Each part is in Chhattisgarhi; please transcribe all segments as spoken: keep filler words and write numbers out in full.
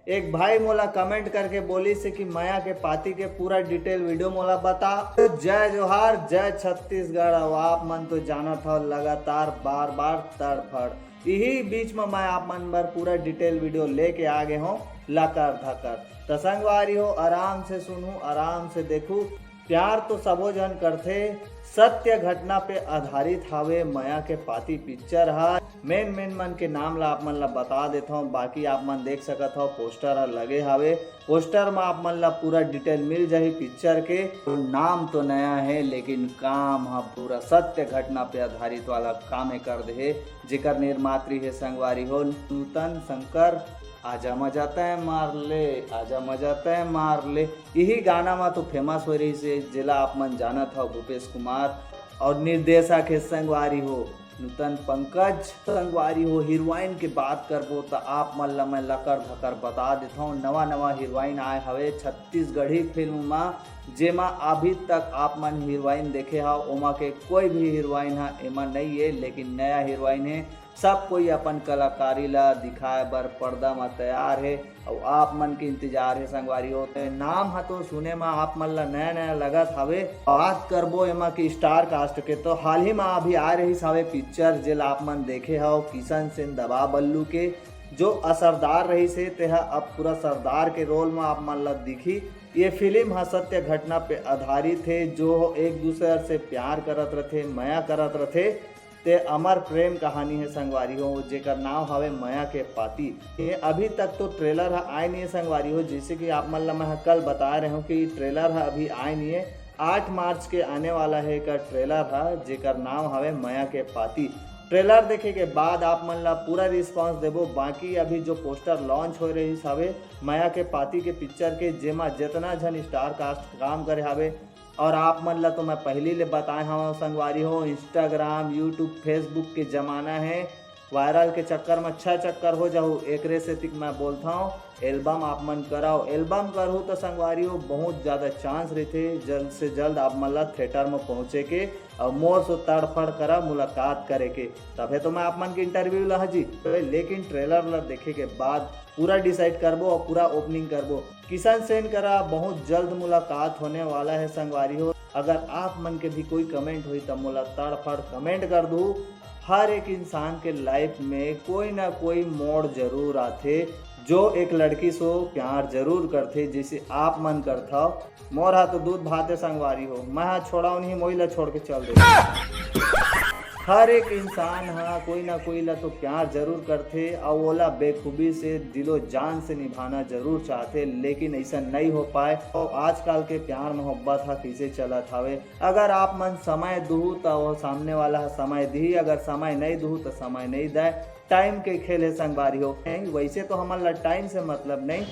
एक भाई मोला comment करके बोलिस हे कि मया के पाती के पूरा detail video मोला बता। तो जय जोहार, जय छत्तीसगढ़। अब आप मन तो जानत हव, लगातार बार बार तड़फड़, इही बीच में मैं आप मन बर पूरा detail video लेके आ गे हूँ, लकर धकर। त संगवारी हो, आराम से सुनहू, आराम से देखू। प्यार तो सबो झन करथे, सत्य घटना पे आधारित हावे मया के पाती पिक्चर ह। मेन मेन मन के नाम ला आप मन ला बता देथव, बाकी आप मन देख सकत हव, पोस्टर ह लगे हावे। पोस्टर म आप मन ला पूरा detail मिल जाही पिक्चर के। नाम तो नया हे, लेकिन काम ह पूरा सत्य घटना पे आधारित वाला कामे कर दे हे, जेकर निर्मात्री हे संगवारी हो नूतन शंकर। आजा मजा तय मार ले, आजा मजा तय मार ले, इही गाना म तो फेमस हो रहिस हे, जेला आप मन जानत हव, भूपेश कुमार। और निर्देशक हे संगवारी हो नूतन पंकज। संगवारी हो, हीरोइन के बात करबो त आप मन ला मैं लकर धकर बता देथव, नवा नवा हीरोइन आए हवे छत्तीसगढ़ी फिल्म म, जेमा अभी तक आप मन हीरोइन देखे हव, ओमा के कोई भी हीरोइन ह एमा नई हे, लेकिन नया हीरोइन हे। सब कोई अपन कलाकारी ला दिखाए बर पर्दा म तैयार हे, अउ आप मन के इंतजार हे संगवारी हो। नाम ह तो सुने म आप मन ला नया नया लगत हवे। बात करबो एमा के star cast के, तो हाल ही म अभी आ रहिस हवे पिक्चर, जेला आप मन देखे हव, किशन सेन दबा बल्लू के, जो असरदार रहिस हे, तेहा अब पूरा सरदार के रोल म आप मन ला दिखी। ये फिल्म ह सत्य घटना पे आधारित हे, जो एक दूसर से प्यार करत रथे, मया करत रथे। ते अमर प्रेम कहानी हे संगवारी हो, जेकर नाम हवे मया के पाती। ये अभी तक तो ट्रेलर ह आए नहीं हे संगवारी हो, जैसे कि आप मन ला मैं ह कल बताए रहे हूँ कि ट्रेलर ह अभी आए नहीं हे। आठ मार्च के आने वाला हे एकर ट्रेलर ह, जेकर नाम हवे मया के पाती। ट्रेलर देखे के बाद आप मन ला पूरा रिस्पांस देबो। बाकी अभी जो पोस्टर लॉन्च हो रहिस हवे मया के पाती के पिक्चर के, जेमा जितना झन स्टार कास्ट काम करे हवे, और आप मन ला तो मैं पहली ले बताए हवं संगवारी हो, Instagram, YouTube, Facebook के जमाना हे, वायरल के चक्कर में छह चक्कर हो जाहू। एकरे सेतिक मैं बोलथव, एल्बम आप मन कराओ। एल्बम करहू त संगवारी हो, बहुत ज्यादा चांस रहिथे जल्द से जल्द आप मन ला थिएटर में पहुंचे के, और मोर सो तड़फड़ करा मुलाकात करे के। तभे तो मैं आप मन के इंटरव्यू लहा जी। लेकिन ट्रेलर ला देखे के बाद पूरा डिसाइड करबो और पूरा ओपनिंग करबो। किशन सेन करा बहुत जल्द मुलाकात होने वाला है संगवारी हो। अगर आप मन के भी कोई कमेंट होई त मोला तड़फड़ कमेंट कर दू। हर एक इंसान के लाइफ में कोई ना कोई मोड़ जरूर आथे, जो एक लड़की सो प्यार जरूर करथे, जैसे आप मन करथव। मोर हा तो दूध भात है संगवारी हो, मैं हा छोड़ाओ नहीं, मोई ला छोड़ के चल दे। हर एक इंसान हा कोई ना कोई ला तो प्यार जरूर करथे, अउ ओला बेखूबी से दिलो जान से निभाना जरूर चाहथे, लेकिन ऐसा नहीं हो पाए। तो आजकल के प्यार मोहब्बत हा कैसे चलत हवे, अगर आप मन समय दुहू त वो सामने वाला हा समय दिही, अगर समय नहीं दुहू त समय नहीं दे। टाइम के खेल है संगवारी हो। नहीं, वैसे तो हमन ला टाइम से मतलब नहीं,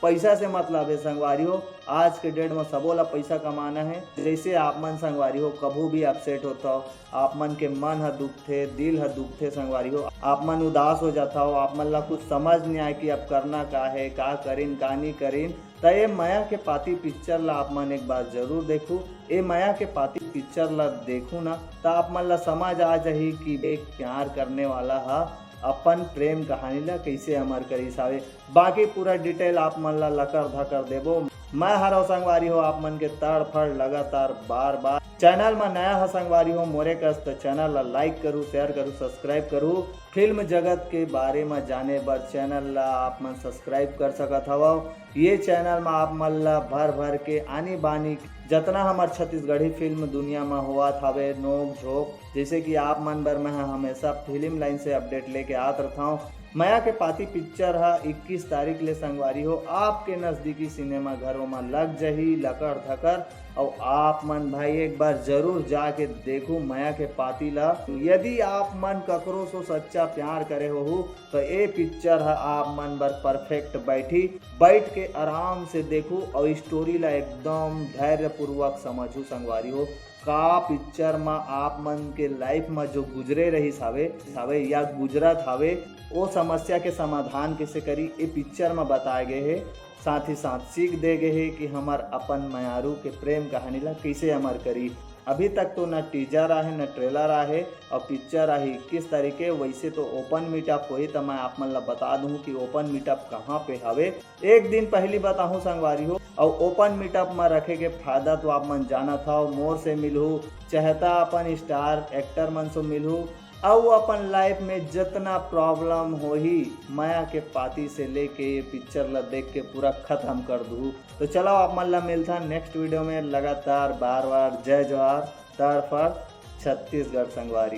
पैसा से मतलब है संगवारी हो। आज के डेट में सबो ला पैसा कमाना है। जैसे आप मन संगवारी हो कभू भी अपसेट होता हो, आप मन के मन ह दुखथे, दिल ह दुखथे संगवारी हो, आप मन उदास हो जाता हो, आप मन ला कुछ समझ नहीं आए कि अब करना का है, का करिन, का नहीं करिन, त ये मया के पाती पिक्चर ला आप मन एक बार जरूर देखू। ये मया के पाती पिक्चर ला देखू ना, त आप मन ला समझ आ जाही कि एक प्यार करने वाला हा अपन प्रेम कहानी ला कैसे अमर करिस हावे। बाकी पूरा डिटेल आप मन ला लकर धकर देबो। मैं हरव संगवारी हो आप मन के तड़फड़ लगातार बार बार। चैनल में नया ह संगवारी हो मोरे कस, त चैनल ला लाइक करू, शेयर करू, सब्सक्राइब करू। फिल्म जगत के बारे में जाने बर चैनल ला आप मन सब्सक्राइब कर सकत हवव। ये चैनल में आप मन ला भर भर के आनी बानी जतना हमर छत्तीसगढ़ी फिल्म दुनिया में होवत हवे नोक झोंक, जैसे कि आप मन बर मैं ह हमेशा फिल्म लाइन से अपडेट लेके आत रथव। मया के पाती पिक्चर ह इक्कीस तारीख ले संगवारी हो आपके नजदीकी सिनेमा घरों में लग जही लकर धकर। अउ आप मन भाई एक बार जरूर जाके देखू मया के पाती ला। यदि आप मन ककरो सो सच्चा प्यार करे होहू, तो ए पिक्चर ह आप मन बर परफेक्ट बैठी। बैठ के आराम से देखू अउ स्टोरी ला एकदम धैर्यपूर्वक समझू संगवारी हो। का पिक्चर म आप मन के लाइफ म जो गुजरे रहिस हावे, हावे या गुजरत हावे, ओ समस्या के समाधान कैसे करी, ए पिक्चर म बताए गए हे। साथ ही साथ सीख दे गए हे कि हमर अपन मयारू के प्रेम कहानी ला कैसे अमर करी। अभी तक तो न टीजर आहे, न ट्रेलर आहे, और पिक्चर आहे इक्कीस तारीख के। वैसे तो ओपन मीटअप होही, तो मैं आप मन ला बता दूं कि ओपन मीटअप कहाँ पे हवे। एक दिन पहली बताहूँ संगवारी हो, और ओपन मीटअप में रखे के फायदा तो आप मन जानत हव, मोर से मिलहू, चहता अपन स्टार एक्टर मन से मिलहू, अउ अपन लाइफ में जितना प्रॉब्लम होही, मया के पाती से लेके ये पिक्चर ला देख के पूरा खत्म कर दूँ। तो चलो, आप मन ला मिलता नेक्स्ट वीडियो में। लगातार बार बार जय जोहार, तड़फड़ छत्तीसगढ़ संगवारी हो।